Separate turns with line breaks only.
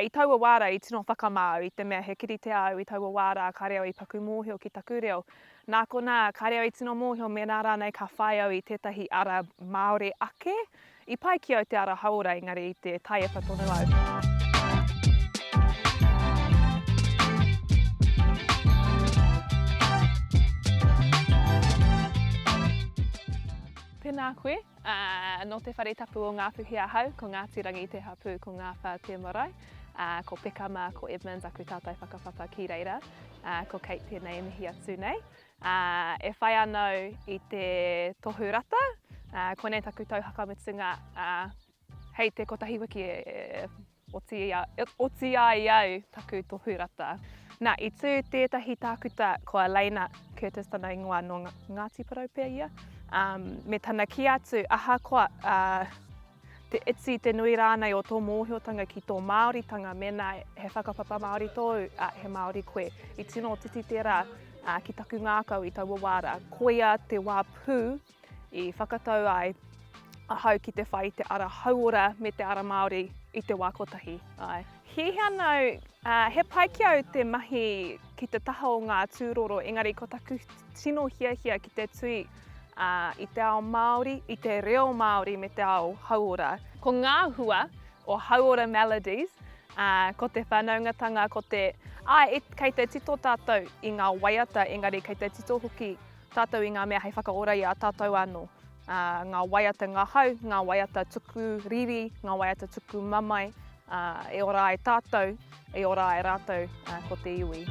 I taua wā rā i tino whakamā au i te mea he kiritea au i taua wā rā kāre au i paku mōhio ki taku reo. Nā konā, kāre au i tino mōhio mēnā rānei ka whai au i tētahi ara Māori ake. I pai ki au te ara hauora engari i te taiepa tonu au. Tēnā koe. Ā, nō te whare tapu o Ngāpuhi ahau, ko Ngāti Rangi te hapū, ko Ngāwhā te marae, ā, ko Pekama, ko Edmonds aku tātai whakapapa ki reira, ā, ko Kate tēnei e mihi atu nei. Ā, e whai ana au i te tohu rata, ā, koinei taku tau whakamutunga, ā, hei te kotahi wiki e oti, oti ai au taku tohu rata. Nā, i tū tētahi tākuta, ko Alaina Curtis tana ingoa nō Ngāti Porou pea ia, um, me tana kī atu, ahakoa uh, te iti, te nui rānei o tō mōhiotanga ki tō Māoritanga, mēnā he whakapapa Māori tōu, uh, he Māori koe. I tino titi tērā uh, ki taku ngākau i taua wā rā. Koia te wā pū i whakatau ai ahau ki te whai i te ara hauora me te ara Māori i te wā kotahi. Āe. Hiahia ana au, ā, he pai ki au te mahi ki te taha o ngā tūroro, engari ko taku tino hiahia ki te tui, ā, i te ao Māori, i te reo Māori me te ao hauora. Ko ngā hua o Hauora Melodies, ā, ko te whanaungatanga, ko te, āe, kei te tito tātou i ngā waiata, engari kei te tito hoki Tātou i ngā mea hei whakaora i a tātou anō. Ā, ngā waiata ngahau, ngā waiata tuku riri, ngā waiata tuku mamae, ā, e ora ai tātou, e ora ai rātou, ā, ko te iwi.